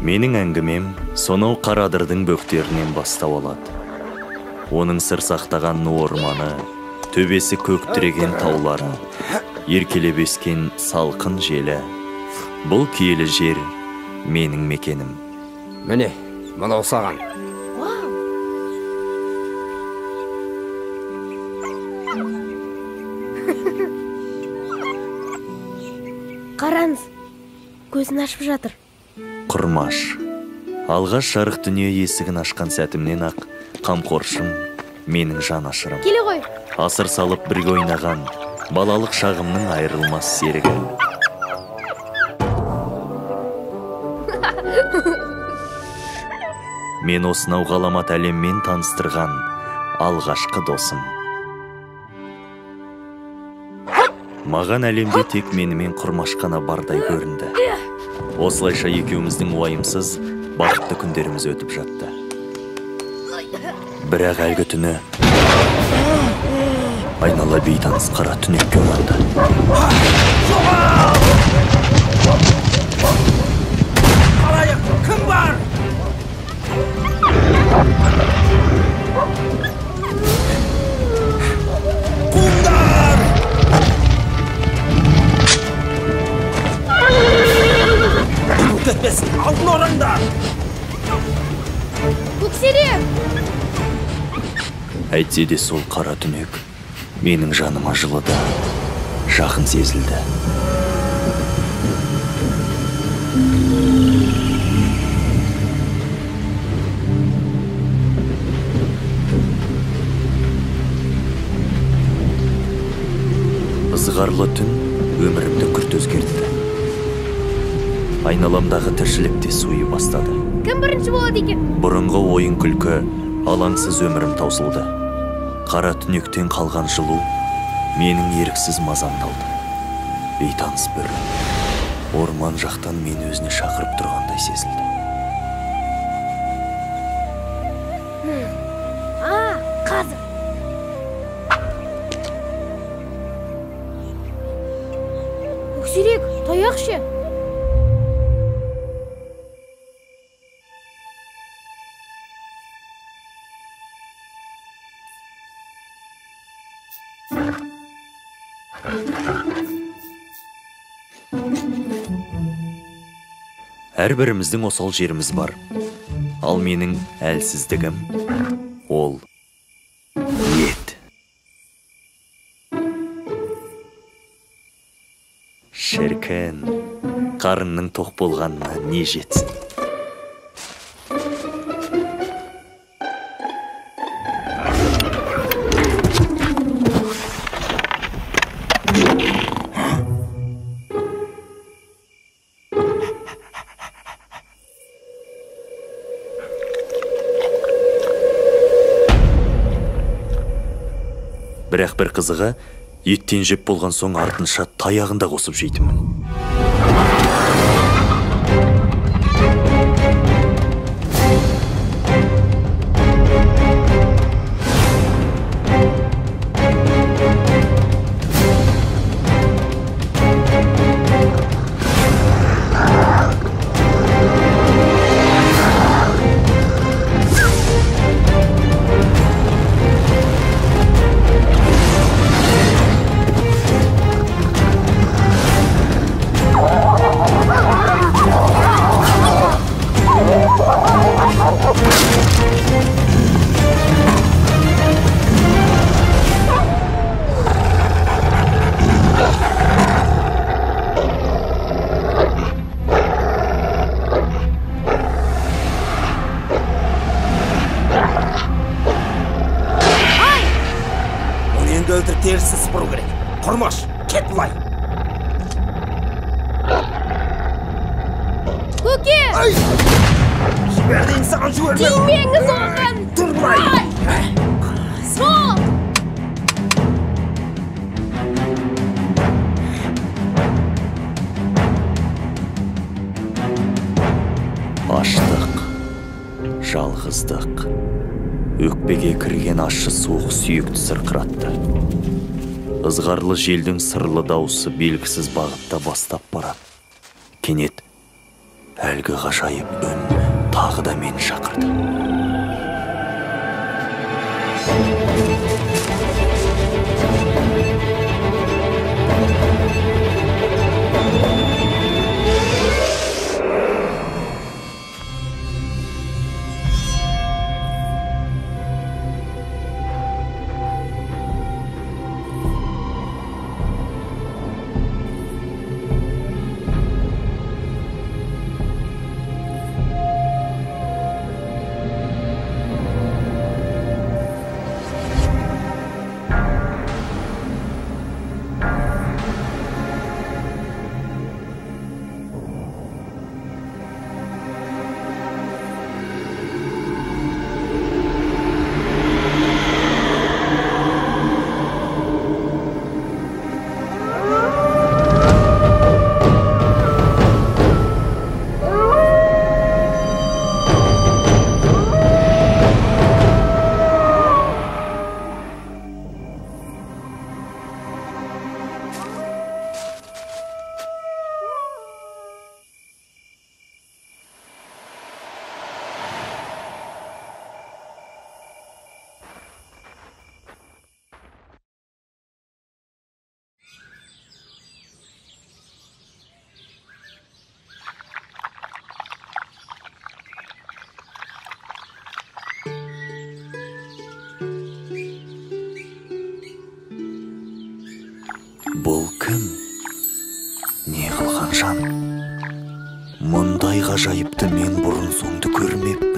Менің әңгімем сонау Қарадырдың бөктерінен бастау алады. Оның сыр сақтаған ну орманы, төбесі көк тіреген таулары, еркелеп ескен салқын желі. Бұл киелі жер менің мекенім. Міне, мынау саған. Қараңыз, көзін ашып жатыр. Құрмаш. Алғаш жарық дүние есігін ашқан сәтімнен ақ қамқоршым, менің жан ашырым. Келе ғой. Асыр салып бірге ойнаған балалық шағымның айырылмас серігі. Мен осынау ғаламат әлеммен таныстырған алғашқы досым. Маған әлемде тек менімен Құрмаш қана бардай көрінді. Осылайша екеуміздің уайымсыз, бақытты күндеріміз өтіп жатты. Бірақ әлгі түні айнала бейтаныс қара түнекке оранды. Қарайық, кім бар? Қуыңдар! Кетпесін, алдын ораңдар! Көксерек! Әйтсе де сол қара түнек менің жаныма жылы да жақын сезілді. Ызғарлы түн өмірімді күрт өзгертті. Айналамдағы тіршілік те суи бастады. Кім бірінші болады екен? Бұрынғы ойын күлкі, алаңсыз өмірім таусылды. Қара түнектен қалған жылу менің еріксіз мазамды алды. Бейтаныс бір орман жақтан мені өзіне шақырып тұрғандай сезілді. Қазір. Көксерек, таяқ ше? Әрбіріміздің осал жеріміз бар. Ал менің әлсіздігім ол ет. Шіркін, қарынның тоқ болғанына не жетсін? Бірақ бір қызығы, еттен жеп болған соң артынша таяғын да қосып жейтінмін. Өлтіріп терісін сыпыру керек. Құрмаш, кет былай. Көке! Ай! Жібер дейін саған, жібермем. Тимеңіз оған! Тұр былай! Сол! Аштық, жалғыздық. Өкпеге кірген ащы суық сүйекті сырқыратты. Ызғарлы желдің сырлы дауысы белгісіз бағытта бастап барады. Кенет Әлгі ғажайып үн тағы да мені шақырды. Бұл кім? Не қылған жан? Мұндай ғажайыпты мен бұрын соңды көрмеппін.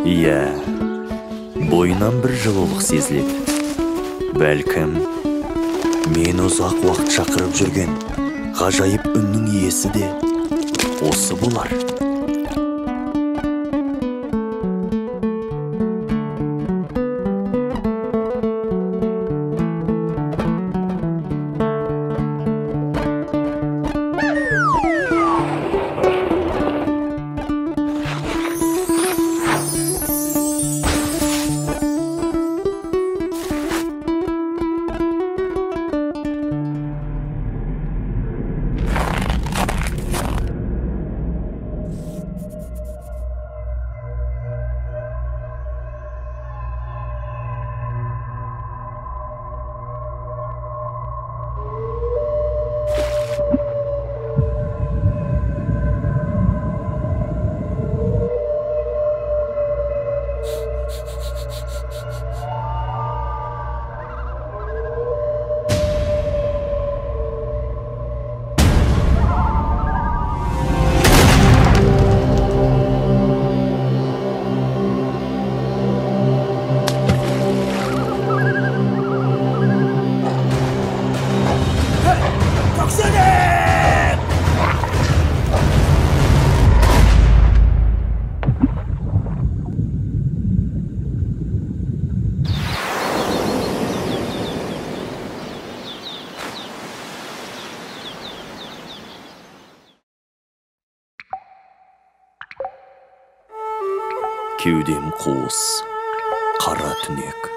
Иә, бойынан бір жылулық сезіледі. Бәлкім, мен ұзақ уақыт шақырып жүрген ғажайып үннің иесі де осы болар. Кеудем қуыс, қара түнек.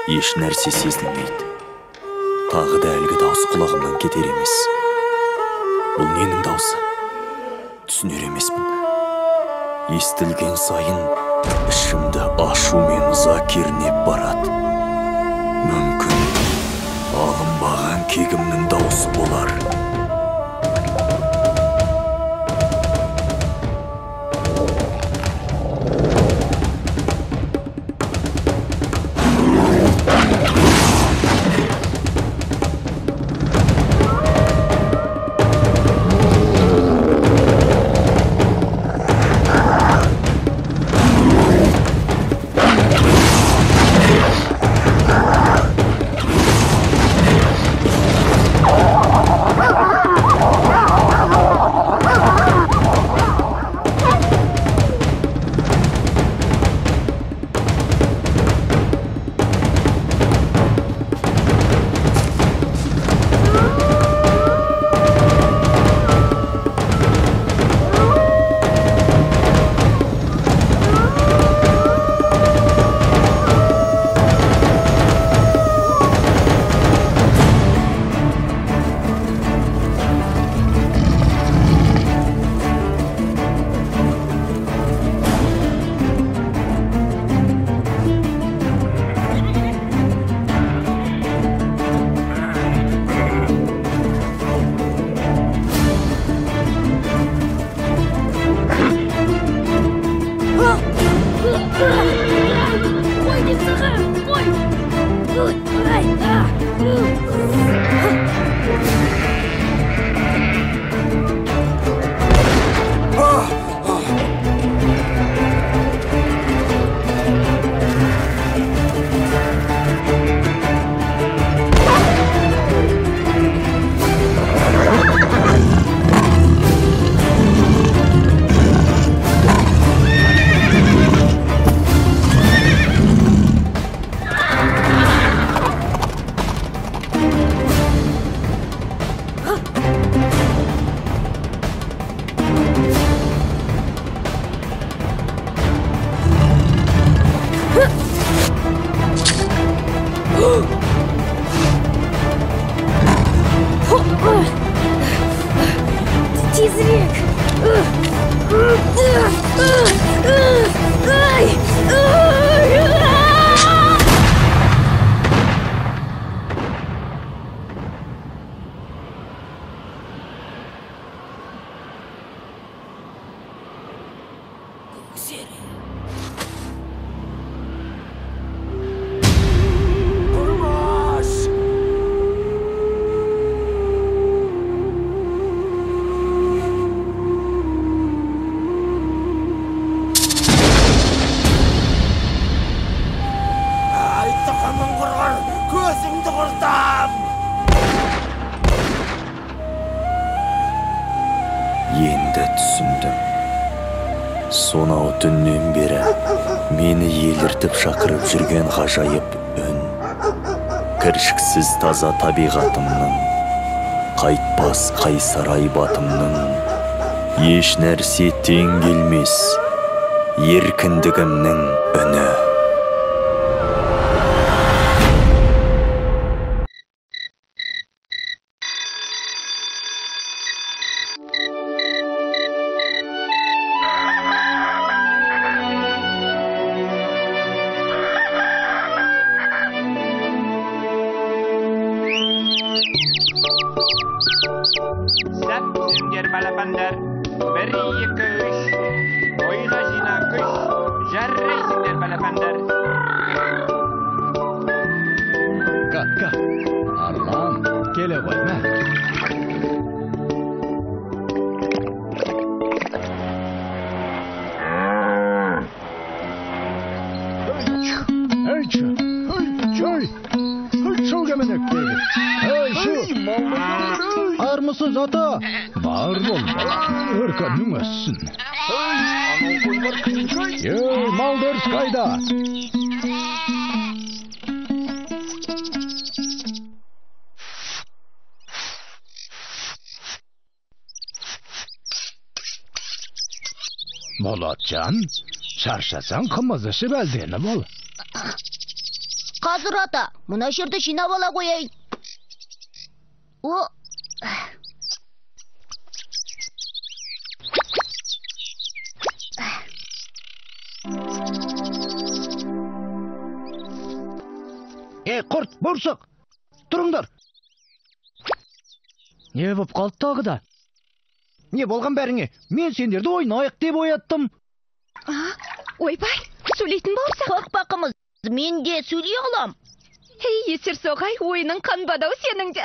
Еш нәрсе сезілмейді. Тағы да әлгі дауыс құлағымнан кетер емес. Бұл ненің даусы? Түсінер емеспін. Естілген сайын ішімді ашу мен ыза кернеп барады. Мүмкін алынбаған кегімнің даусы болар. Қой деп саған, қой. Тезірек! Құрмаш! Ай, тұқымың құрғыр, көзіңді құртам! Енді түсіндім. Сонау түннен бері мені еліртіп шақырып жүрген ғажайып үн. Кіршіксіз таза табиғатымның, қайтпас қайсар айбатымның, еш нәрсе тең келмес еркіндігімнің үні. Сәт түзіңдер балапандар, 1, 2, 3, ойға жина күш, жарайсыңдар балапандар. Ка, Арлан, келе ғой, мә. Армысыз, ата? Бар бол, бала, өркенің өссін. Ей, мал өріс қайда? Болатжан, шаршасаң қымыз ішіп әлденіп бол. Қазір, ата, мына жерді жинап ала қояйын. О! Ей, құрт, борсық, тұрыңдар. Не боп қалды тағы да? Не болған бәріңе? Мен сендерді ойнайық деп ояттым. Ойбай, сөйлейтін болсақ. Қорықпа, қымыз, мен де сөйлей алам. Ей, есерсоғай, ойының қанбады-ау сенің де.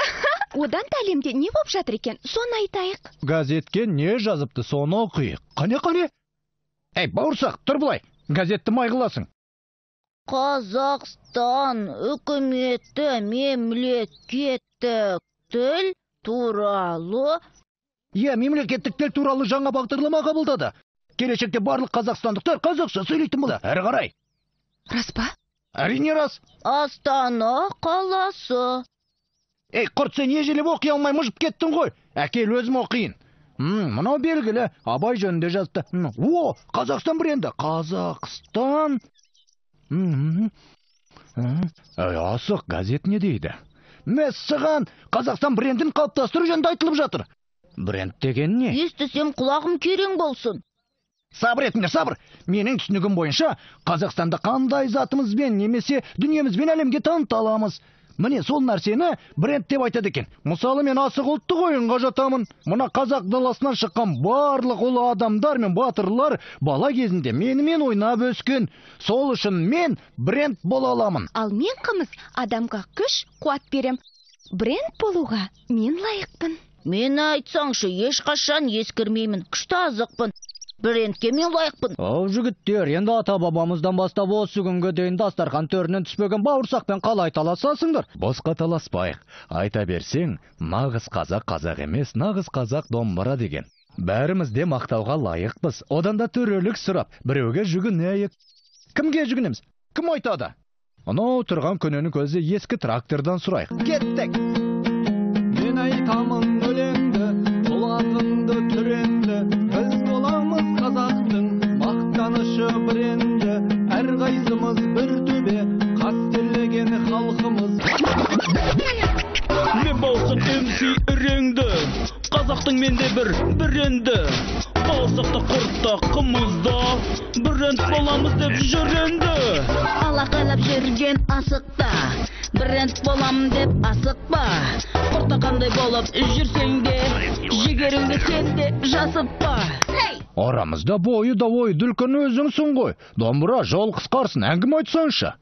Одан да әлемде не боп жатыр екен, соны айтайық. Газетке не жазыпты, соны оқиық. Қане, қане? Ей, бауырсақ, тұр былай, газетті май қыласың. Қазақстан үкіметі мемлекеттік тіл туралы... Иә, мемлекеттік тіл туралы жаңа бағдарлама қабылдады. Келешекте барлық қазақстандықтар қазақша сөйлейтін болады. Әрі қарай. Рас па? Әрине рас. Астана қаласы. Ей, құрт, сен ежелеп оқи алмай мыжып кеттің ғой. Әкел, өзім оқиын. Мынау белгілі, Абай жөнінде жазыпты. О, Қазақстан бренді. Қазақстан. Асық, газет не дейді? Мәссаған, Қазақстан брендін қалыптастыру жөнінде айтылып жатыр. Бренд деген не? Естісем құлағым керең болсын. Сабыр етіңдер, сабыр. Менің түсінігім бойынша, Қазақстанда қандай затымызбен немесе дүниемізбен әлемге таныта аламыз. Міне сол нәрсені бренд деп айтады екен. Мысалы, мен асық ұлттық ойынға жатамын. Мына қазақ даласынан шыққан барлық ұлы адамдар мен батырлар бала кезінде менімен ойнап өскен. Сол үшін мен бренд бола аламын. Ал мен қымыз адамға күш, қуат берем. Бренд болуға мен лайықпын. Мені айтсаңшы, ешқашан ескірмеймін. Күшті азықпын. Брендке мен лайықпын. Ау, жігіттер, енді ата-бабамыздан бастап осы күнге дейін дастархан төрінен түспеген бауырсақпен қалай таласасыңдар? Босқа таласпайық. Айта берсең, нағыз қазақ қазақ емес, нағыз қазақ домбыра деген. Бәріміз де мақтауға лайықпыз. Одан да төрелік сұрап, біреуге жүгінейік. Кімге жүгінеміз? Кім айтады? Анау тұрған көненің көзі ескі трактордан сұрайық. Кеттік! Мен айтамын өлеңді, құлағыңды түренді, біз боламыз қазақтың мақтанышы бренді, әрқайсымыз бір төбе, қастерлеген халқымыз. Мен бауырсақ МС іреңді, қазақтың менде бір бренді, бауырсақта құртта қымызда, бренд боламыз деп жүр енді. Алақайлап жүрген асықта, бренд болам деп асықпа. Құртақандай болып жүрсең де, жігеріңді сен де жасытпа. Арамызда бойы да ойды үлкен өзіңсің ғой. Домбыра, жол қысқарсын, әңгіме айтсаңшы.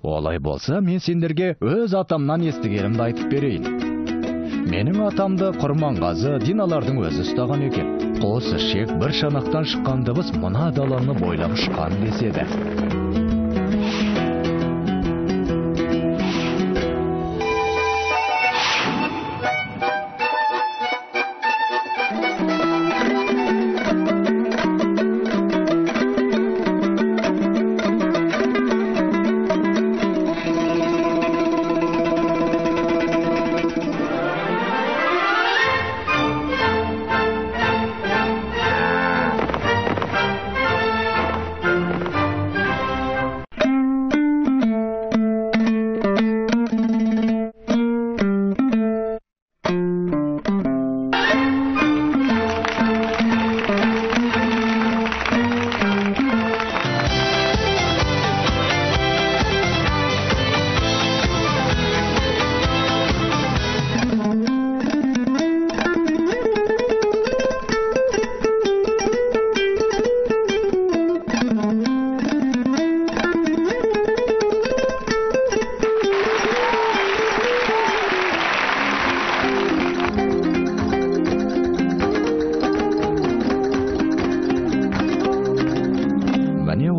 Олай болса, мен сендерге өз атамнан естігенімді айтып берейін. Менің атамды Құрманғазы Диналардың өзі ұстаған екен. Қос ішек бір шанақтан шыққан дыбыс мына даланы бойлап ұшқан деседі.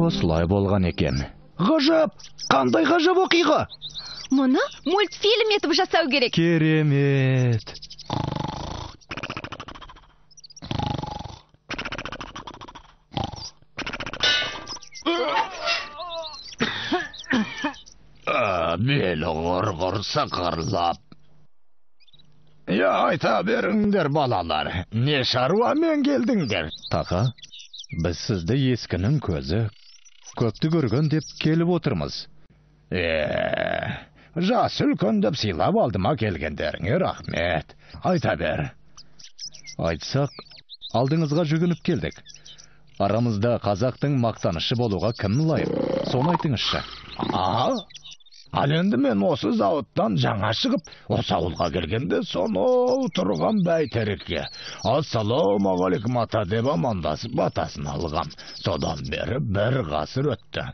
Осылай болған екен. Ғажап! Қандай ғажап оқиға! Мұны мультфильм етіп жасау керек. Керемет! Белі ғыр-ғыр сықырлап. Я, айта беріңдер, балалар. Не шаруамен келдіңдер? Тақа, біз сізді ескінің көзі көпті көрген деп келіп отырмыз. Жас үлкен деп сыйлап алдыма келгендеріңе рахмет. Айта бер. Айтсақ, алдыңызға жүгініп келдік. Арамызда қазақтың мақтанышы болуға кім лайық? Соны айтыңызшы. Ал енді мен осы зауыттан жаңа шығып, осы ауылға келгенде сонау тұрған бәйтерекке ассалаумағалейкум ата деп амандасып батасын алғам. Содан бері бір ғасыр өтті.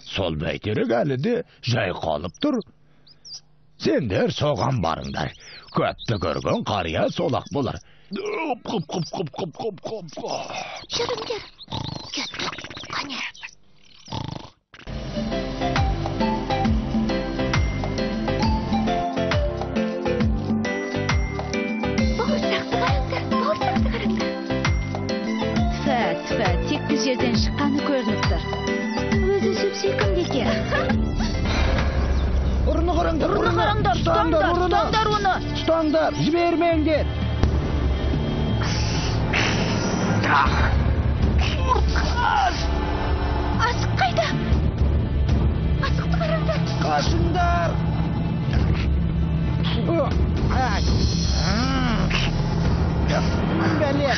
Сол бәйтерек әлі де жайқалып тұр. Сендер соған барыңдар. Көпті көрген қария солақ болар. Құп, құп, құп, құп, құп, құп, құп. Жүріңдер. Кеттік. Қане. Бауырсақты қараңдар, бауырсақты қараңдар. Тфә, тфә, текті жерден шыққаны көрініп тұр. Өзі сүп-сүйкімді екен. Ұрыны қараңдар, ұрыны қараңдар, ұстаңдар, ұстаңдар оны. Ұстаңдар, жібермеңдер. Қаш! Асық қайда? Асықты қараңдар. Қашыңдар! Бәле!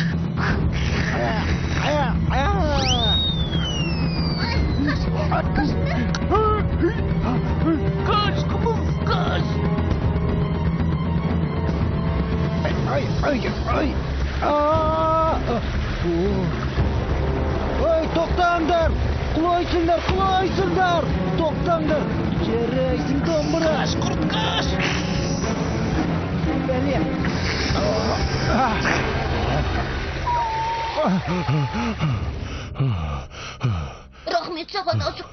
Қаш, қымыз, қаш! Ай! Ой, тоқтаңдар! Құлайсыңдар, құлайсыңдар! Тоқтаңдар! Жарайсың, домбыра! Қаш, құрт, қаш! Бәле! Рахмет саған, асық.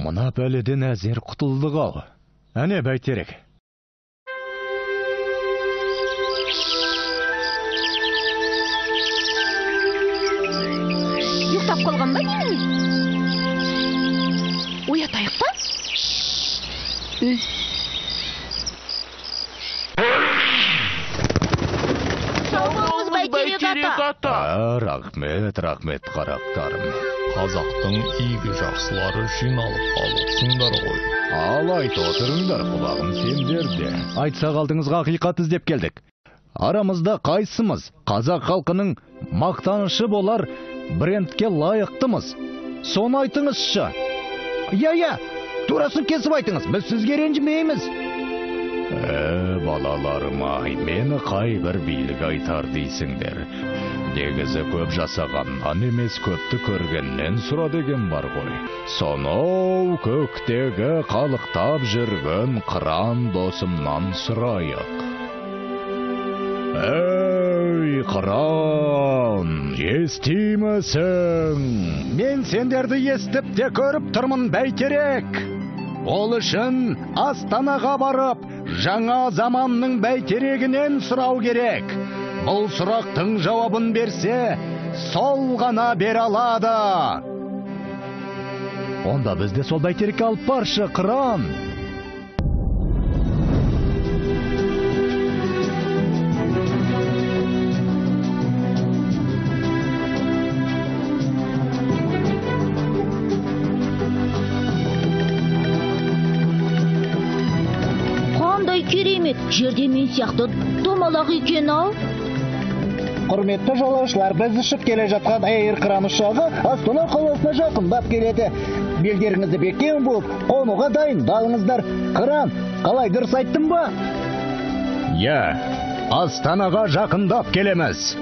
Мына бәледен әзер құтылдық ау. Әне бәйтерек. Ұйықтап қалған ба немене? Оятайық та? Сау болыңыз, Бәйтерек ата. Рахмет, рахмет, қарақтарым. Қазақтың игі жақсылары жиналып қалыпсыңдар ғой. Ал айт отырыңдар, құлағым сендерде. Айтсақ алдыңызға ақиқат іздеп келдік. Арамызда қайсымыз қазақ халқының мақтанышы болар брендке лайықтымыз? Соны айтыңызшы. Иә, турасын кесіп айтыңыз, біз сізге ренжімейміз. Балаларым ай, мені қай бір билік айтар дейсіңдер. Негізі көп жасағаннан емес, көпті көргеннен сұра деген бар ғой. Сонау көктегі қалықтап жүрген қыран досымнан сұрайық. Ей, қыран, естимісің? Мен сендерді естіп те көріп тұрмын, бәйтерек. Ол үшін Астанаға барып, жаңа заманның бәйтерегінен сұрау керек. Бұл сұрақтың жауабын берсе, сол ғана бере алады. Онда бізді сол бәйтерекке алып баршы, қыран. Қандай керемет, жерде мен сияқты домалақ екен ау. Құрметті жолаушылар, біз ұшып келе жатқан Эйр Қыран ұшағы Астана қаласына жақындап келеді. Белдеріңізді бекем буып, қонуға дайындалыңыздар. Қыран, қалай, дұрыс айттым ба? Иә, Астанаға жақындап келеміз.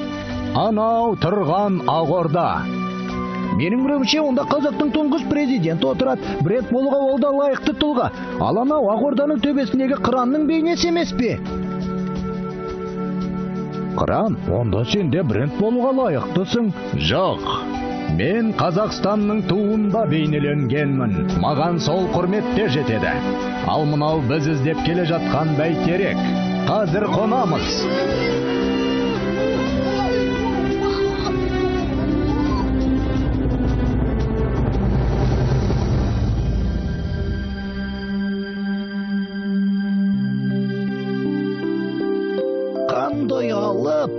Анау тұрған Ақорда. Менің білуімше, онда қазақтың тұңғыш президенті отырады. Бренд болуға ол да лайықты тұлға. Ал анау Ақорданың төбесіндегі қыранның бейнесі емес пе? Қыран, онда сен де бренд болуға лайықтысың. Жоқ, мен Қазақстанның туында бейнеленгенмін. Маған сол құрмет те жетеді. Ал мынау біз іздеп келе жатқан бәйтерек. Қазір қонамыз. Қандай алып!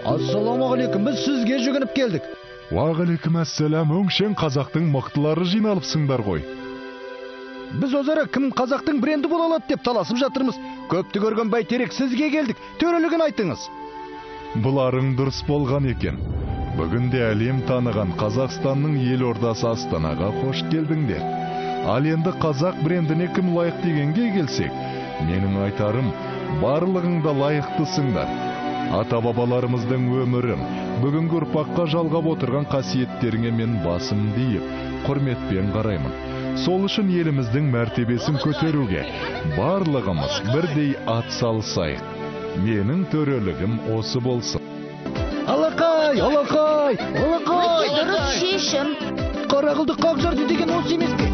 Ассалаумағалейкум, біз сізге жүгініп келдік. Уағалейкум ассалам, өңшең қазақтың мықтылары жиналыпсыңдар ғой. Біз өзара кім қазақтың бренді бола алады деп таласып жатырмыз. Көпті көрген бәйтерек, сізге келдік. Төрелігін айтыңыз. Бұларың дұрыс болған екен. Бүгінде әлем таныған Қазақстанның елордасы Астанаға қош келдіңдер. Ал енді қазақ брендіне кім лайық дегенге келсек, менің айтарым, барлығың да лайықтысыңдар. Ата-бабаларымыздың өмірін, бүгінгі ұрпаққа жалғап отырған қасиеттеріңе мен басым дейіп, құрметпен қараймын. Сол үшін еліміздің мәртебесін көтеруге барлығымыз бірдей ат салысайық. Менің төрелігім осы болсын. Алақай, алақай, алақай! Өте дұрыс шешім. Қара қылды қақ жарды деген осы емес пе?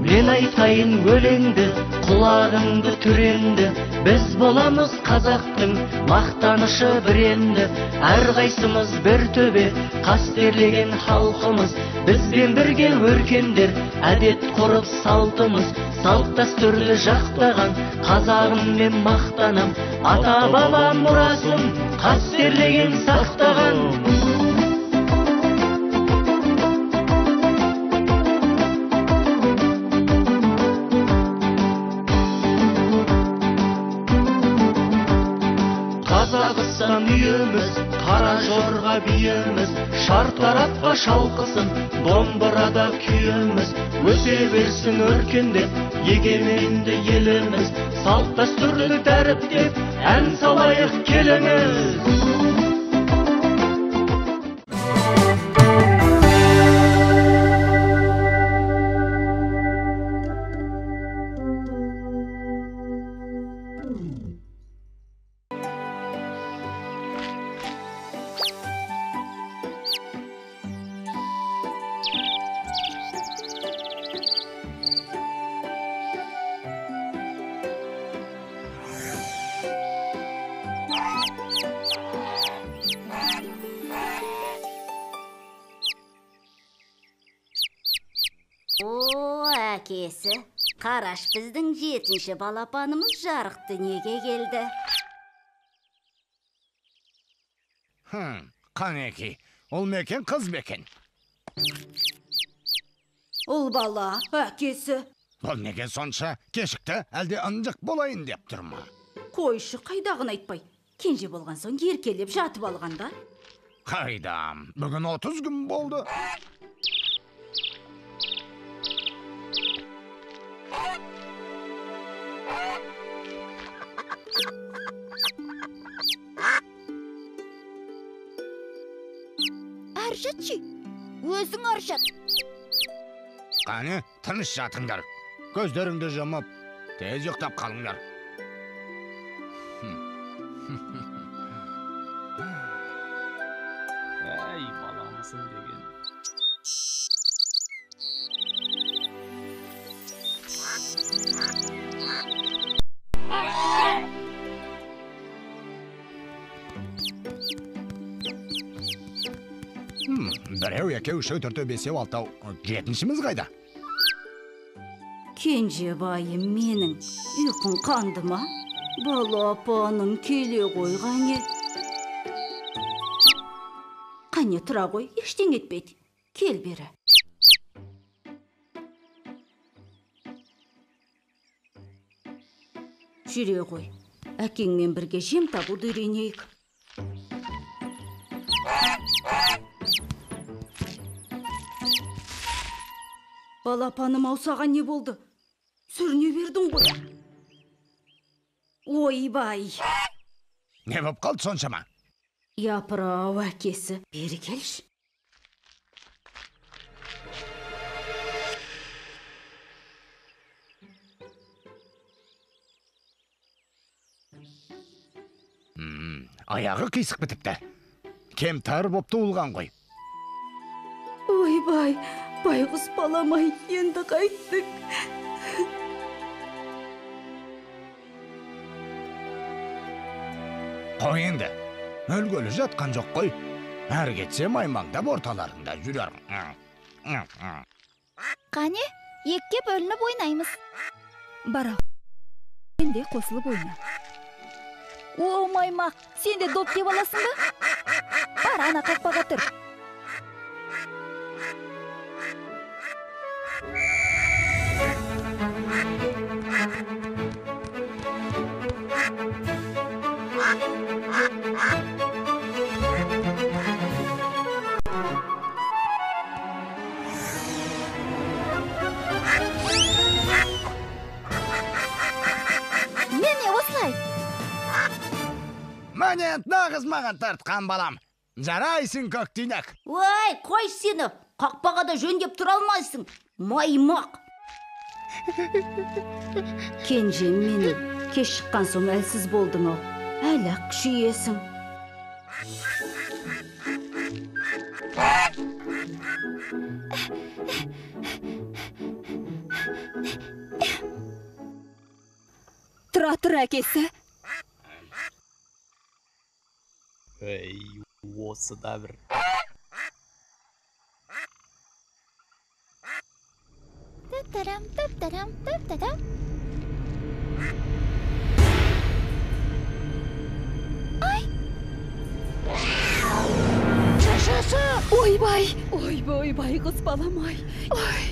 Мен айтайын өлеңді, құлағыңды түренді. Біз боламыз қазақтың мақтанышы бренді. Әрқайсымыз бір төбе, қастерлеген халқымыз. Бізбен бірге өркендер, әдет құрып салтымыз. Салт дәстүрді жақтаған, қазағым мен мақтанам. Ата-бабам мұрасын қастерлеген сақтаған. Қазақстан үйіміз, қара жорға. Қабырға биіміз, шар таратқа шалқысын, домбырада күйіміз, өсе берсін өркендеп, егеменді еліміз, салт дәстүрді дәріптеп, ән салайық келіңіз. Әкесі, қараш біздің 7-ші балапанымыз жарық дүниеге келді. Қанеки, ол мекен қыз бекен? Ұл бала, әкесі. Бұл неге сонша кешікті, әлде ынжық болайын деп тұр ма? Қойшы, қайдағын айтпай. Кенже болған соң еркелеп жатып алғанда. Қайдам, бүгін 30 күн болды. Аржатшы, өзің аржат. Қане, тыныш жатыңдар. Көздеріңді жұмып, тез ұйықтап қалыңдар. Әй, баламысың деген. Біреу, екеу, үшеу, төртеу, бесеу, алтау. 7-шіміз қайда? Кенжебайым менің, ұйқың қанды ма? Балапаным келе ғой, қане. Қане тұра ғой, ештеңе етпейді. Кел бері. Жүре ғой, әкеңмен бірге жем табуды үйренейік. Балапаным ау, саған не болды? Сүріне бердің ғой. Ойбай! Не боп қалды соншама? Япырау, әкесі, бері келші. Аяғы қисық бітіпті. Кемтар боп туылған ғой. Ойбай! Байғұс балам-ай, енді қайттік. Қой енді, өлгелі жатқан жоқ қой. Әр кетсе маймаңдап орталарында жүрер. Қане, екіге бөлініп ойнаймыз. Бара, сен де қосылып ойна. О, маймақ, сен де доп деп аласың ба? Бар, ана қақпаға тұр. Міне осылай. Міне нағыз маған тартқан балам. Жарайсың, көктүйнек. Ой, қой сені. Қақпаға да жөндеп тұра алмайсың. Маймақ. Кенжем менің, кеш шыққан соң әлсіз болдың ау. Әлі-ақ күшейесің. Тұра тұр, әкесі. Ей, осы да бір. Тап-тарам, тап-тарам, тап-тарам. Ай! Шешесі! Ойбай! Ойбай, байғұс балам-ай! Ой!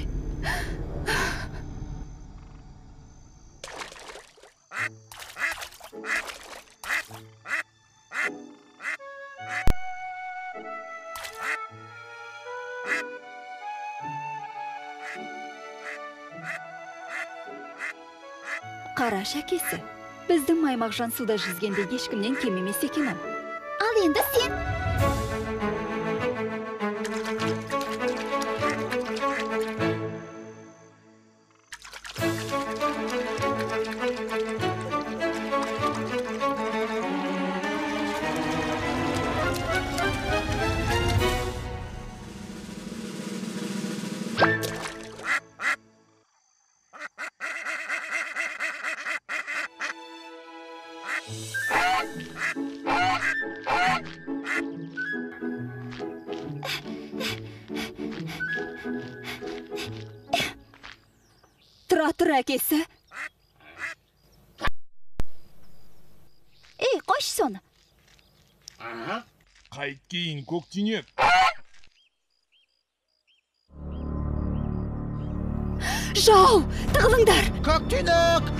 Қараш, әкесі, біздің Маймақжан суда жүзгенде ешкімнен кем емес екен-ау. Ал енді сен. Тұра тұр, әкесі. Ей, қойшы соны. Қайткейін, көктүйнек. Жау, тығылыңдар. Көктүйнек!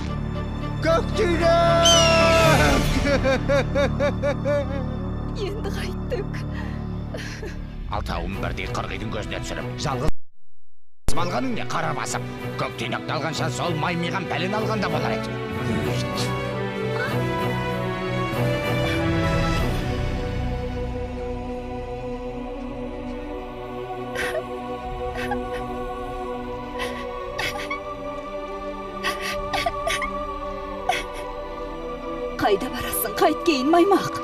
Көктүйнек! Енді қайттік. Алтауын бірдей қырғидың көзіне түсіріп, жалғыз алғаның не, қара басып. Көктүйнекті алғанша сол маймиған пәлені алғанда болар еді. Қайда барасың, қайткейін, маймақ?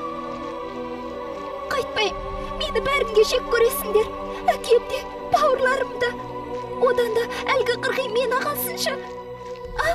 Қайтпаймын, мені бәрінге жек көресіңдер. Әкем де, бауырларым да. Одан да әлгі қырғи мені ағасыншы. А?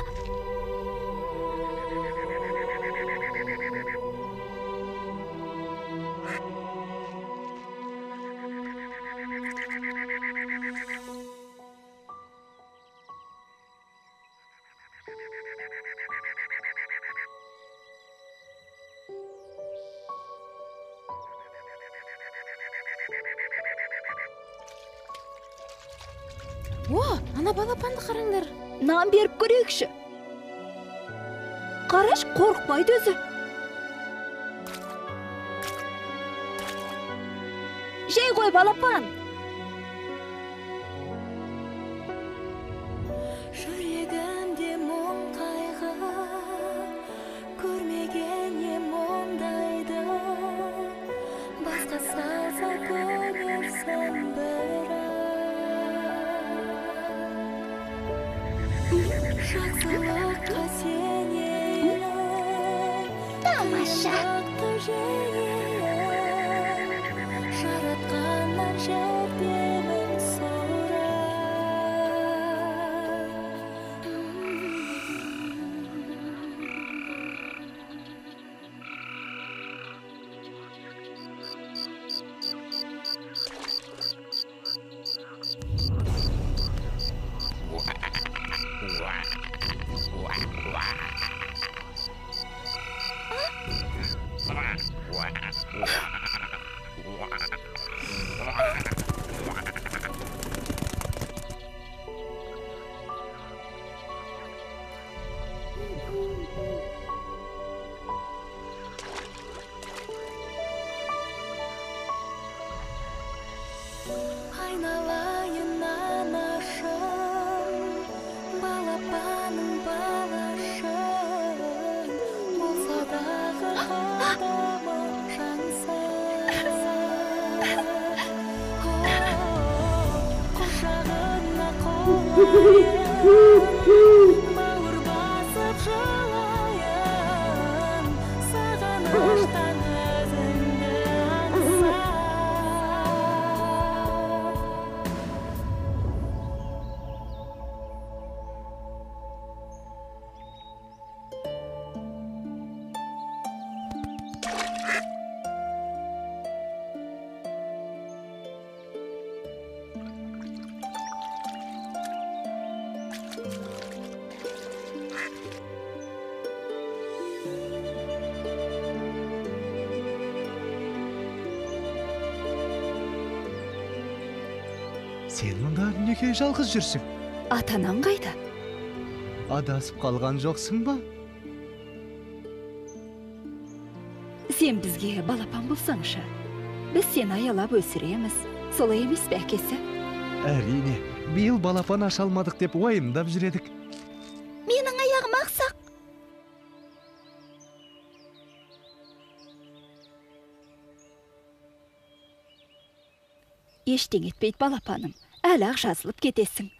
О, ана балапанды қараңдар. Нан беріп көрейікші. Қараш, қорықпайды өзі. Жей ғой, балапан. Жүрегімде мұң қайғы, көрмеген ем ондайды. Басқа салса көнерсің бірақ. Жақсылыққа сенейін, Тамаша. Жеңейін, Жаратқаннан жәрдемін сұра. Айналайын анашым, балапаным балашым, болса дағы қадамы жансыз. Құшағына қонайын, бауыр басып жылайын, сағыныштан өзіңді аңсап. Сен мұнда неге жалғыз жүрсің? Ата-анаң қайда? Адасып қалған жоқсың ба? Сен бізге балапан болсаңшы. Біз сені аялап өсіреміз. Солай емес пе, әкесі? Әрине, биыл балапан аша алмадық деп уайымдап жүр едік. Менің аяғым ақсақ. Ештеңе етпейді балапаным, әлі-ақ жазылып кетесің.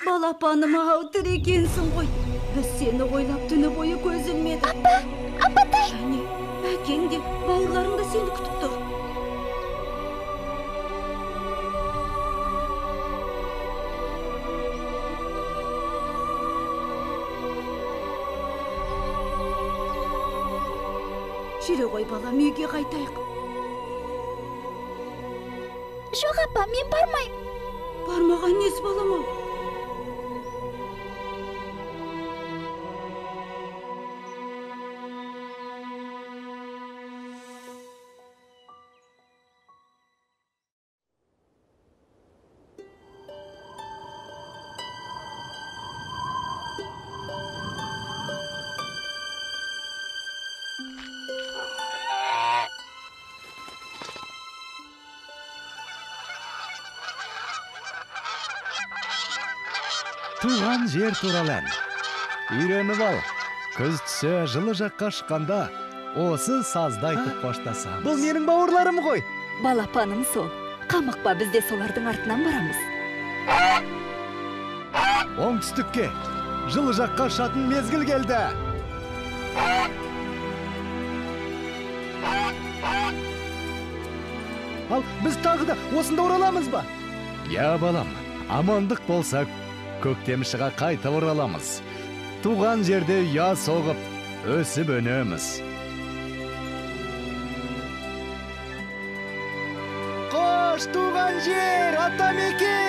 Балапаным ау, тірі екенсің ғой. Біз сені ойлап түні бойы көз ілмедік. Апа, апатай! Және әкең де, бауырларың да сені күтіп тұр. Жүре ғой балам, үйге қайтайық. Жоқ, апа, мен бармаймын. Бармаған несі балам ау? Туған жер туралы ән. Үйреніп ал. Күз түсе жылы жаққа шыққанда осы сазды айтып қоштасамыз. Бұл менің бауырларым ғой. Балапаным сол. Қамықпа, біз де солардың артынан барамыз. Оңтүстікке, жылы жаққа ұшатын мезгіл келді. Ал біз тағы да осында ораламыз ба? Я балам, амандық болса, көктем шыға қайта ораламыз. Туған жерде ұя соғып, өсіп өнеміз. Қош, туған жер, атамекен!